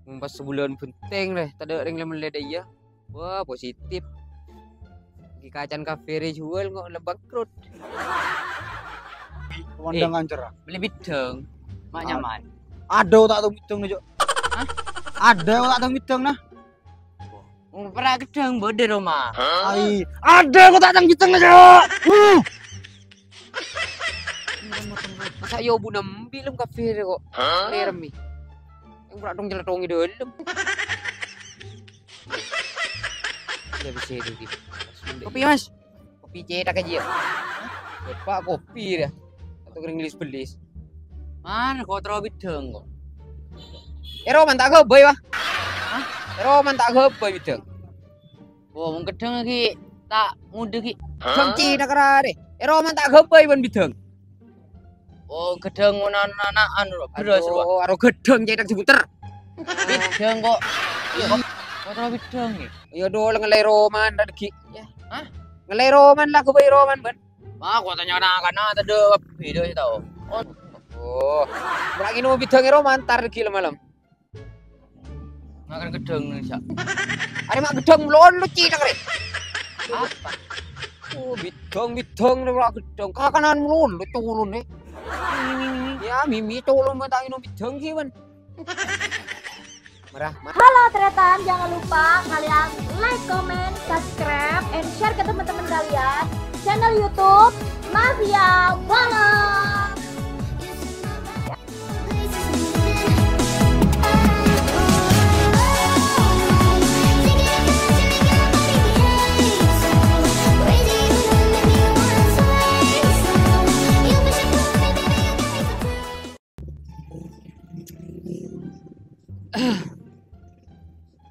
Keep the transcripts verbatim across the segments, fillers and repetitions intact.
Mon pas sabulân bhenteng rè, tadâ' rèng lè-mellè dâ' iyâ. Wah, positif. Ghi' kacan kafè rè juwâl kok la bangkrut. Pemandangan cerah. Mellè bidhâng. Ma' nyaman. Adâ' ta' tao bidhâng, Cok. Hah? Adâ' ta' tao bidhâng, nah. Wong pèra' ghedhâng bâdâ roma. Ai, adâ' kok ta' tang jiteng aja. Uh. Masa yo bu nembi lem kafè rè kok. Hah? Rè remmi. Yang pura dong jela tongi dalam. Ya bisa itu gitu. Kopi, Mas. Kopi cetak aja ya. Bapak kopi dah. Atau kering lis belis. Mana kok terlalu bidhâng kok. Ero man tak ghâbây, Pak. Hah? Ero man tak ghâbây bidhâng. Oh, mon ghedhâng ghi' ta' ngodâ ghi'. Hah? Ghedhâng cetak ra rè. Ero man tak ghâbây bân bidhâng. Oh, ghedhâng mon ana'-ana'an ro, beras ro. Aduh, aro ghedhâng cetak seputer. Bidhâng kok. Iya, kok. Kok terlalu bidhâng ghi'. Iya, dol ngelè roman tadi ghi'. Ya. Hah? Ngelè roman lah, ghâbây roman, bân. Ma, kok tanya anak-anak tadi beda sih tau. Oh. Oh. Ora ngènom bidhâng roman tar ghi' malem. Makan gedang nih, Sak. Arè ma' gedang melon lu cetak rè. Apa? Oh, bidhâng, bidhâng, lu ma' gedang. Kakanan melon lu culun nih. Ya, mimi culun ma' ta' ngènom bidhâng sih, Wan. Merah, merah. Halo, Tretan, jangan lupa kalian like, comment, subscribe, and share ke teman-teman kalian. Channel YouTube Mafia Balap.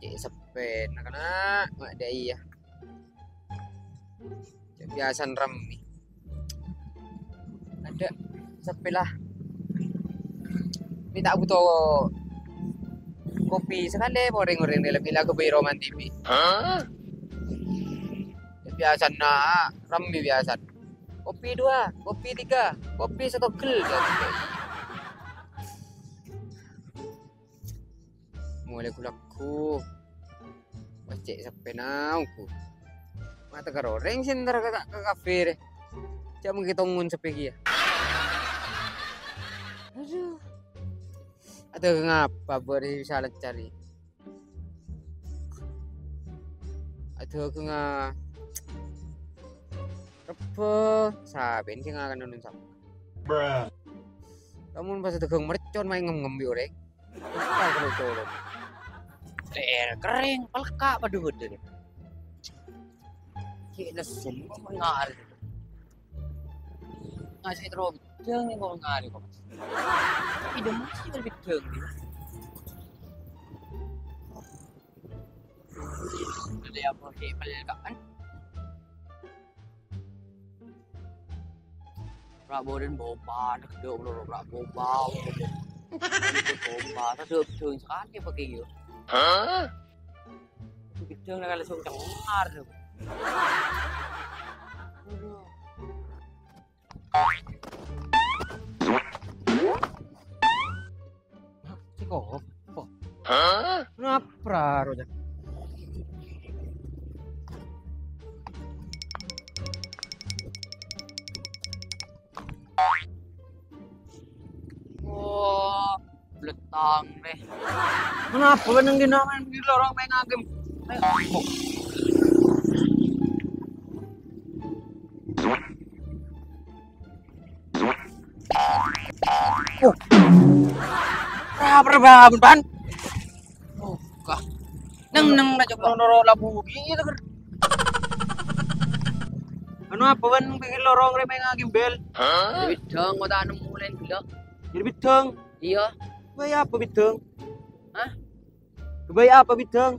Cè' seppèna kana', ma' dâ' iyâ. Cè' biasana rammè. Adâ' seppè la. Mè' ta' bhuto kopi sakalè, orèng-orèng dâlem ila kopi roman tibi. Hah? Cè' biasana rammè biasana. Kopi dua, kopi tiga, kopi setogel. Molaè ghu-lagghu. Pas cè' seppèna ongghu. Ma' ta' karo orèng sè entar ka, ka kafè rè. Jhâ' mangkè tongon seppè kèya. Aduh. Adâ' ngapa bâri' bisa lancar rè? Adâ' nga-, rebbhâ, sabèn sè ngakan nun sapa. Bruh. Lamun pas dâgâng mercon maè ngem-ngem bi' orèng. Tèkka karo colong. Ter, kerrèng, pelka' padâ bâdâ. Cè' nessen kok ngarè. Ngasè terro bidhâng kok ngarè kok. Tapi demi sih bidhâng. Ada yang mau dipelka'an. Ra' bâdân bomba, dek dek loro ra' bomba. Bomba, tadâ' bidhâng sakalè pakè yâ. Hah? Bidhâng la langsung cengar. Aduh. Cè' kopo? Hah? Napra roja. Oh, bletang deh. Kenapa kan yang gini main di lorong main ngagem? Ayo. Oh. Ra, ra, ra, Bun, Pan. Oh, kah. Neng, neng, ra, coba. Noro, noro, labu, gitu, kan. Anu apa, Wan, pikir lorong, remeng, gimbel? Hah? Jadi bidhâng, kok ta' nemmo laèn ghellu'. Jadi bidhâng? Iyâ. Kaya apa bidhâng? Hah? Kaya apa bidhâng?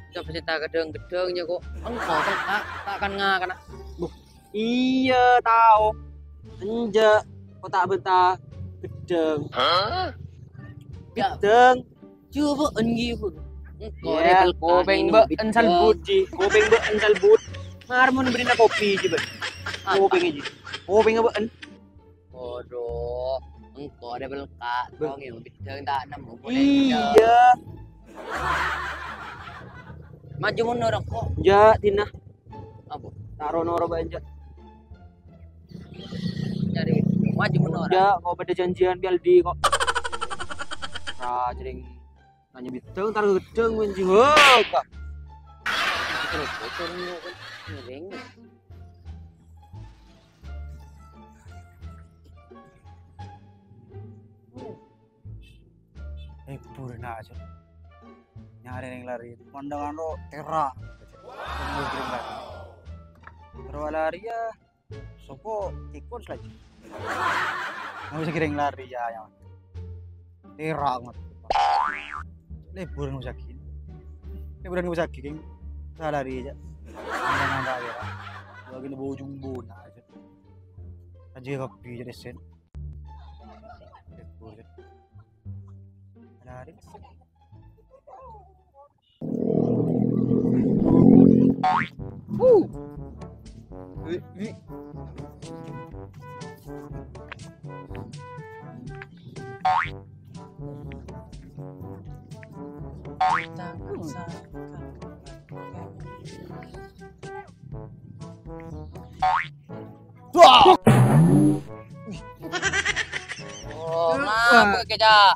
Coba sè ta' gedhâng-gedhâng nyè kok. Engko' ta', ta' kan ngakana. Buh, iyâ, tao. Enjâ', kok ta' bânta gedhâng. Hah? Yâ. Gedhâng. Coba engghi, Bu. Engko' rè pelka'an kopèng bâ'en salbut, Ji. Kopèng bâ'en salbut. Mar mon bherri'na kopi, Ji, bâ'en. Apa? Kopèng, Ji. Kopèng bâ'en. Waduh. Engko' ada pelka', Bang. Tong ya, bidang tak nemu. Iya. Maju mundur kok. Ya, Dina. Apa? Taro noro banja. Nyari maju mundur. Ya, kok pada janjian P L D kok. Nah, jering nanya bidang, tar gedeng, menji. Wah, kok. Terus, terus, terus, miring. Eh, purna aja. Nyari yang lari. Pandangan lo tera. Terus lari ya. Sopo ikut lagi. Nggak bisa kiring lari ya, ya. Tera banget. Libur nggak usah gini. Liburan nggak usah gini. Saya lari aja. Pandangan raya. Lagi nunggu ujung bona aja. Aja kopi jadi sen. Wah! Oh, ngapa kejak?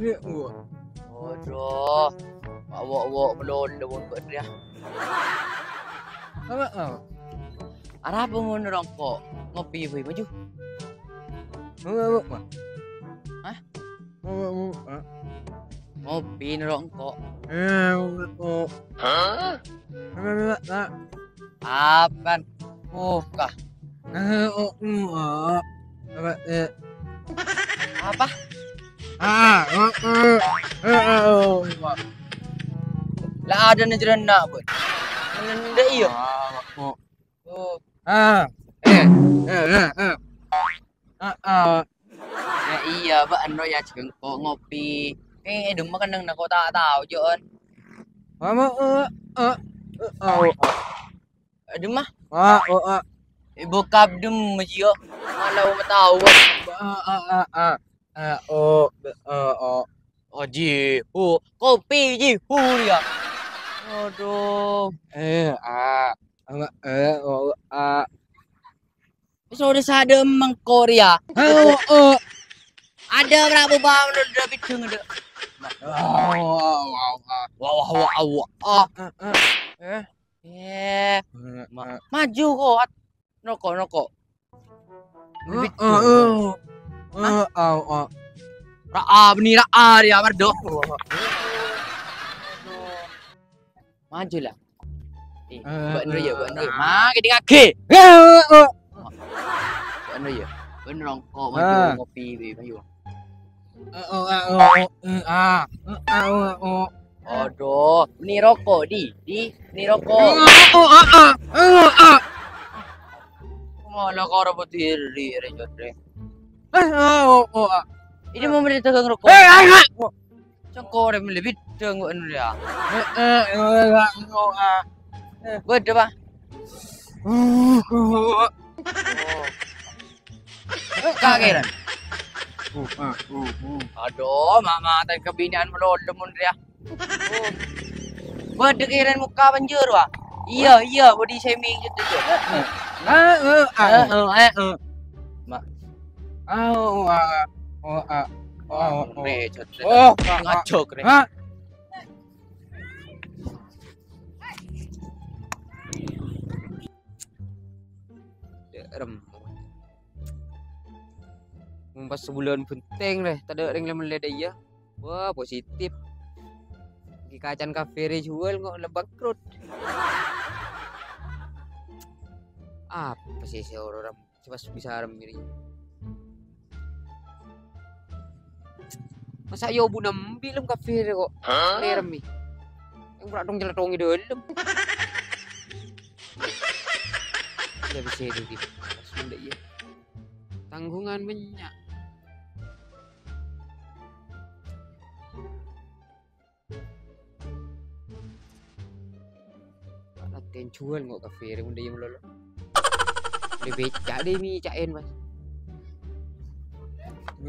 Iya, gua. Waduh. Awak-awak belum, belum buat dia. Apa, apa? Arapa mon rongko'? Ngopi, boy, maju. Apa, apa, apa? Hah? Apa, apa, apa? Ngopi, rongko'. Eh, apa, apa? Hah? Apa, apa, apa? Apaan? Oh, kah? Eh, oh, oh, oh. Apa, eh? Apa? Ah, oh, oh. Eh, eh, oh, oh. Lah, ada nih jerena, boy. Nende iya. Ah, oh. Oh. Ah. Eh, eh, eh, eh. Ah, ah. Ya iya, Pak, anu ya, jengko ngopi. Eh, eh, demo kan nang nako tak tahu, Jon. Mama, eh, eh, eh, oh, oh. Aduh, mah. Ah, oh, ah. Ibu kabdem, Jio. Mana mau tahu? Ah, ah, ah, ah. Ah, oh, be-, ah, oh. Oh, Ji, hu. Kopi, Ji, hu, ya. Aduh. Eh, ah. Ama, eh, oh, ah. Wis ora sadem mengko rèya. Oh, oh. Ada berapa bang udah bideng ada. Wah, wah, wah, wah. Ah, ah, ah. Eh. Eh. Eh, ma-, eh. Maju kok. Noko, noko. Oh, oh, oh. Hah? Oh, oh, oh. Ra'a, beni ra'a dia, merdo. Maju lah. Eh, eh, Mbak Nur ya, Mbak Nur. Eh, ma, gede ngage. Eh, eh, eh. Mbak Nur ya. Mbak Nur rongkok, maju, ah, ngopi, be, maju. Eh, oh, eh, oh, oh, eh, ah. Eh, ah, oh, oh. Aduh, ini rokok, Di. Di, ini rokok. Eh, oh, ah, ah. Eh, ah. Malah karo berdiri, re, jodre. Eh, oh, oh, ah. Ini mau beli dagang rokok. Eh, ah, ah. Cengkore mele bideng kok anu ya. Eh, eh, eh, eh, eh, eh. Waduh, Pak. Uh, uh, uh. Oh. Kak Kiran. Uh, uh, uh, uh. Aduh, mama tadi kebinaan melolem mun ya. Oh. Waduh, Kiran muka banjur, wah. Iya, iya, body shaming gitu, gitu. Ah, eh, ah. Eh, eh, eh, eh. Ma-, ah, oh, ah, oh, ah, oh, oh, oh. Re, jodre. Oh, ah, ah. Ngaco, re. Hah? Rem. Mun pas sebulan benteng, re. Tadâ' rèng lem-, lem dâ' iyâ. Wah, positif. Ghi' kacan kafè rè juwâl kok la bangkrut. Apa sih sè ora ram-, sè pas bisa ram ini? Masa yo bu nembi lem kafè rè kok. Hah? Rè rem mi. Yang pura tong celetongi dalam. Udah bisa itu, Dim. Pas benda iya. Tanggungan banyak. Latihan jual nggak kafè, rè, mun dâ' iyâ malolo. Lebih cak deh mi, cak en, Mas.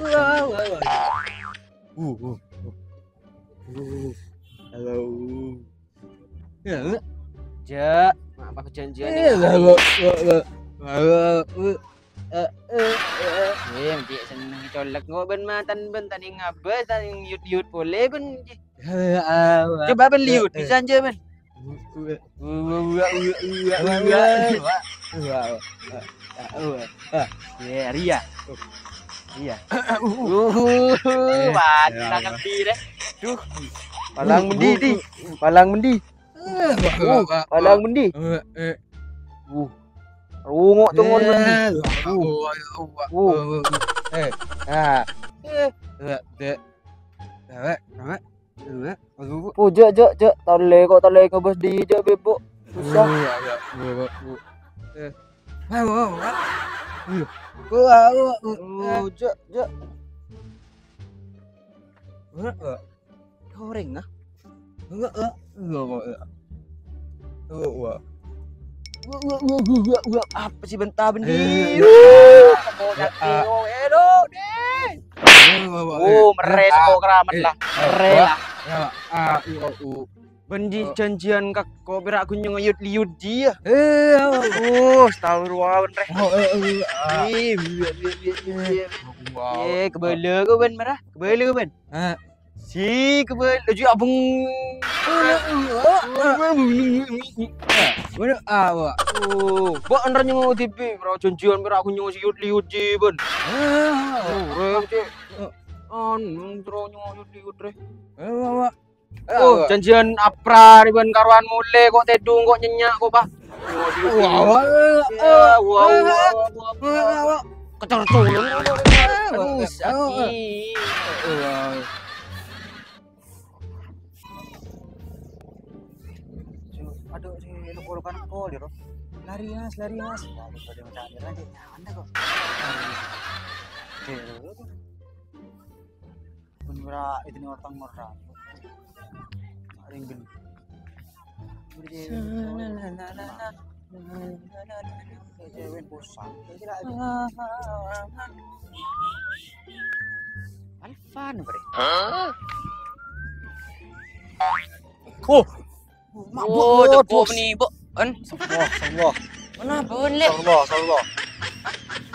Wah, wah, wah. Uh, uh, uh. Uh, halo. Ya, Mak. Ja, ma' apa perjanjian Eh, ini? Halo, halo, halo, halo, uh, eh, eh, eh. Eh, mesti seneng colek kok ben matan ben tadi ngabas, tadi yut-yut pole ben. Coba ben liut, bisa aja ben. Iya, Ria. Uhuh, Eh, mati ya, ngerti deh. Duh. Palang mendi, di. Palang mendi. Uh, palang mendi. Uh. Rungok tuh ngon mendi. Uh. Uh. Eh, nah. Eh, dek. Dek, dek. Aduh. Oh, jek, jek, jek. Tale kok, tale ngabas di, jek, bebo. Susah. Iya, iya, iya, iya. Eh. Wah, wah, wah. Iya. Wah, wah, wah. Oh, jek, jek. Wah, wah. Goreng, ah. Wah, wah, wah, wah. Wah, wah. Wah, wah, wah, wah, wah, wah. Apa sih bentar bendi? Eh, Wuh, iya. Mau jati, oh, edo, deh. Wah, wah, wah, Oh, eh. Meres Eh, kok keramat eh, lah. Eh, Meres wah. Lah. Ya, ah, iya, uh. Benji Oh. Janjian kak, kok pira aku nyengeyut liut dia. Eh, oh. Oh, astagfirullah, ben reh. Oh, eh, eh, ah. Ih, iya, iya, iya, iya. Wow. Eh, kebala kok ben merah. Kebala kok ben. Eh. Si kebala laju abeng. Mana, ah, Wak? Oh, bak entar nyengeyut T V, pira janjian pira aku nyengeyut liut ji ben. Eh, Oh, reh, cek. Anu, terus nyengeyut liut reh. Eh, Wak, Wak. Oh, janjian apra ri ban karowan mole kok tedung kok nyenyak kok, Pak. Wah, wah, wah, wah, wah, wah, wah. Kecor tulung. Aduh, sakit. Aduh, si lu kol kan kol, ya, Bro. Lari, Mas, lari, Mas. Wah, lu pada mencari lagi. Nyaman deh kok. Oke, lu tuh. Pun ora itu nih orang orang. Ringgen. Cewek bosan. Alfa nih, Bre. Oh, Mak, Oh, bos, teko bos. Nih, Bu. En. Astagfirullah, astagfirullah. Kenapa, En, Le? Astagfirullah, astagfirullah.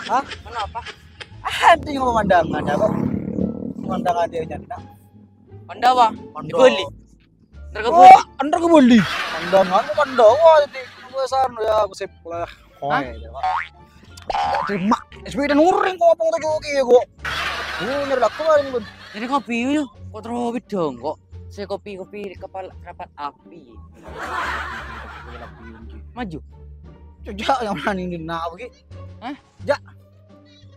Hah? Kenapa? Ah, ente yang pemandangan ya, kok. Pemandangan dia nyanda. Pandawa? Pandawa. Di Bali? Ntar ke Oh, Bali? Ntar ke Bali. Pandangan, kok Pandawa, jadi kebiasaan ya, aku sip lah. Hah? Koe, ya, Pak. Terima. Sepeda nuring kok, apa tak oke ya, kok? Oh, nyari laku lah ini, Bun. Jadi kopi itu, kok terobit dong, kok? Saya kopi-kopi di kepala, kerapat api. Maju. Cocok yang mana ini, nah, apa, Ki? Hah? Ja.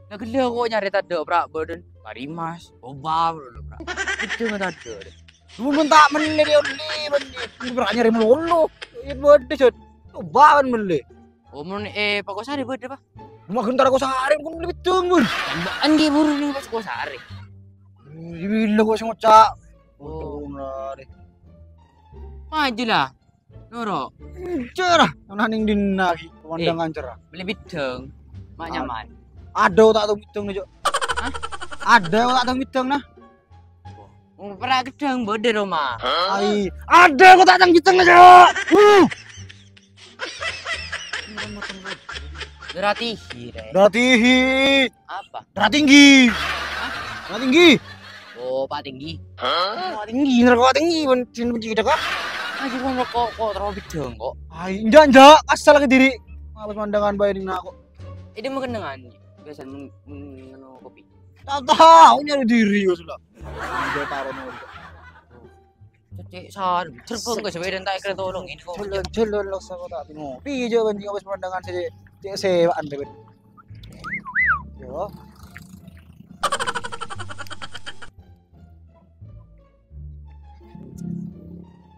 Nah, gelo kok nyari tadha, Pra, badan. Karimas, boba, lho, Pra. Itu nggak tadha, deh. Lu minta meli dia, meli, meli. Lu berani nyari melulu. Iya, bodoh, Jod. Coba kan meli. Oh, mun, eh, Pak Kosari bodoh, Pak? Cuma gentar Kosari, pun lebih tunggu. Kan, Pak, kan dia buru nih, Pak Kosari. Ini bilang kok ngocak. Oh. Betul, Nari. Maju lah. Noro. Cerah, ana ning dinna iki, pemandangan Eh, cerah. Beli bidang. Mak Ah. Nyaman. Ada tak tau bidang, Cok. Hah? Ada tak tau bidang, nah. Oh, pernah gedang bodoh, Roma. Ai, ada kok tak tang bidang, Cok. Uh. Berarti, Re. Berarti. Apa? Darah tinggi. Hah? Darah tinggi. Oh, Pak Tinggi. Hah? Pak Tinggi, narkoba tinggi, ben, ben, ben, cedek, ah. Ah, cuma rokok kok terlalu bidang kok. Ai, enggak, enggak, asal ke diri. Apa pemandangan bae ning nako? Ini mungkin dengan biasa men-, men-, ngono kopi. Tak tahu nyari diri yo sudah. Udah taruh nol. Cek san, terbang ke sepeda tak kira tolong ini kok. Jalan-jalan lo sama tak tengok. Piye jawaban dia pas pemandangan sih? Cek sewaan deh, Ben. Yo.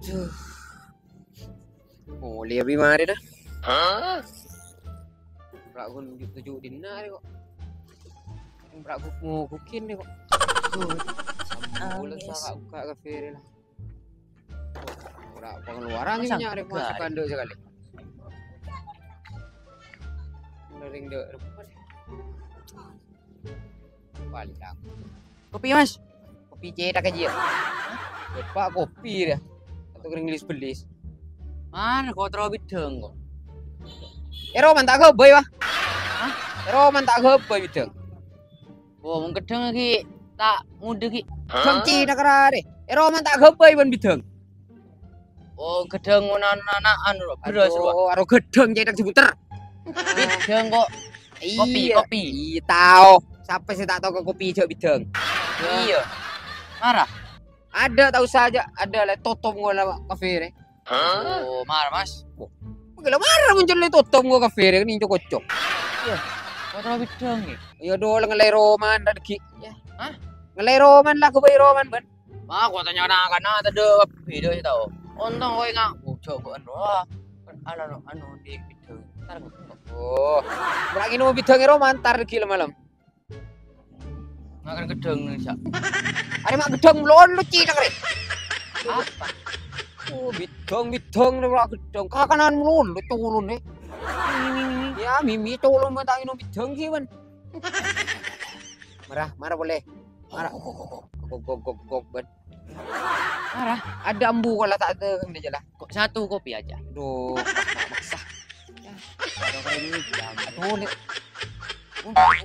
Duh. Molè bi' marè, dah. Hah? Pra' ghun ju-, tuju dinna' rè, kok. Pra' ghun mogukin rè, kok. Duh. Sampun sa' buka kafe rè, lah. Ora pengeluaran ini nyari masuk kanduk sekali. Ring dek. Paling. Kopi, Mas. Kopi cetak aja ya. Bapak kopi ya. Atau kering lis-belis. Mana kok terlalu bideng kok. Ero man tak gabay, wah. Hah? Ero man tak gabay bideng. Oh, wong gedheng iki tak mudhe iki. Hah? Jam cina kerare. Ero man tak gabay ban bideng. Oh, gedheng ngono anak-anakan lho, beras, Wak. Aduh, aro gedheng cetak diputer. Bideng kok. Kopi, iya. Kopi. Iya, tao. Sapa sih tak tau ke kopi jok bideng? Iya. Marah? Ada, tak usah aja. Ada lah, tutup ngono kafe re. Hah? Oh, marah, Mas. Wah, gila marah muncul le tutup ngono kafe re, ini cocok. Iya. Kok terlalu bideng ya? Ya, dol ngelai roman, ada degi. Ya. Hah? Ngelai roman lah, gue roman, ban. Wah, kok tanya anak-anak, ada beda sih tau. Untung kowe nggak bujok kok anu. Wah, anu, anu, anu, di bideng. Ntar gue. Oh, berarti nu bideng roman, ntar degi malam. Makan gedheng, Sa'. Are mak gedheng melon lu cina kare. Apa? Oh, bidheng, bidheng, lu mak gedheng. Kakanan melon lu turun, eh. Ya, mimi turun, mah tak minum bidheng sih, ban. Marah, marah boleh. Marah. Gok, gok, gok, gok, ban. Marah. Ada embu kalau tak ada, kan dia jelas. Kok satu kopi aja? Duh, maksa. Aduh, le.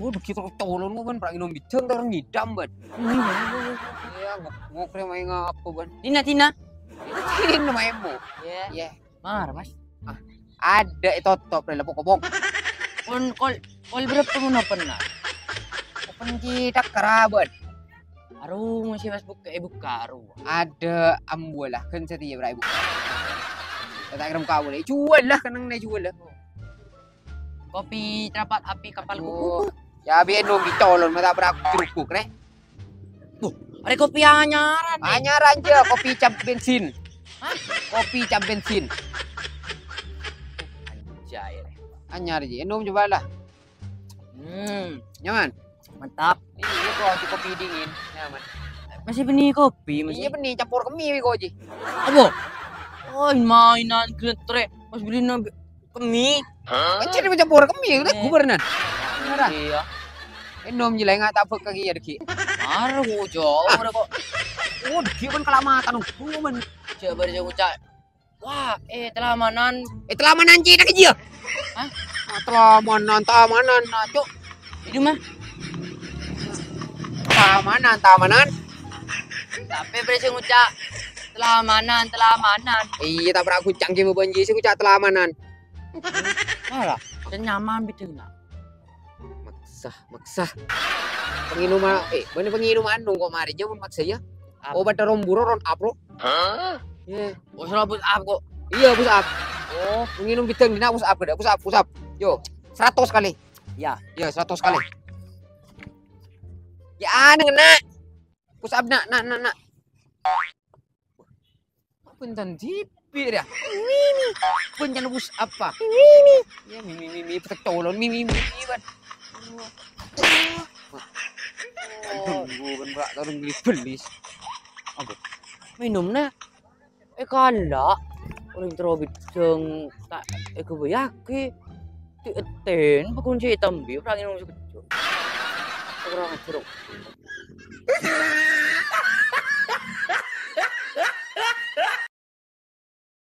Waduh, gitu colon ngono kan, pra' nginum bidheng, orang ngidam, ban. Iya, ngok-, ngokre main ngapa, ban? Tina, Tina. Tina main, Bu. Iya. Iya. Mar, Mas. Ah, ada itu top, le, lepok-lepok. Kon kol, kol berapa mau open, nah? Open kita kerabat. Aru, masih pas buka, eh, buka, aru. Ada ambu lah, kan setia berai buka. Kata kerem kau boleh, jual lah, kenang nih, jual lah. Kopi cerapat api kapal kuku. Ya, biar nunggu colon, mata berak jerukuk, re. Buh, ada kopi anyaran nih. Anyaran aja, kopi cap bensin. Hah? Kopi cap bensin. Anjay, re. Anyar aja, minum coba lah. Hmm, nyaman. Mantap. Iya, tuh, anti kopi dingin. Nyaman. Masih beni kopi, masih? Iya, beni campur kemi, wi, kok, Ji. Apa? Oh, mainan genetre. Mas beli nabi kemi. Kan jadi campur kemi, kan? Eh. Gubar, nan. Iya. Minum, Ji, lah, nggak tabek kaki ya, degi. Mar, kok, jauh, ah, kok. Oh, degi, kan, kelamatan, oh, men. Coba dia ngucap. Wah, eh, telamanan. Eh, telamanan, Ci, tak aja. Hah? Ah, telamanan, tamanan, nah, Cuk. Itu mah. Tamanan, tamanan. Tapi berarti ngucap telamanan, telamanan. Iya, tak pernah guncang, Ci, mau banji, sih ngucap telamanan. Malah, nyaman bideng, nak. Maksa, maksa. Penginum, eh, mana penginum anu kok mari, jangan maksa ya. Apa? Oh, pada romburo ron up, bro. Hah? Iya. Oh, salah push up kok. Iya, push up. Oh. Penginum bideng dina push up, kada push up, push up. Yo, seratus kali. Ya. Ya, seratus kali. Ya, aneh, nak. Push up, nak, nak, nak, nak. Punten dibi' ya? Mimi. Punten push up apa? Mimi. Ya, mimi, mimi, petek colon, mimi, mimi, ban. Aduh, ban, Pak, tarung beli-beli. Apa? Minum, nak. Eh, kala'. Orang terobit jeng tak, eh, kebayaki. Di eten, pekunci hitam, bi, orang minum sekejap. Kurang ajar, kok.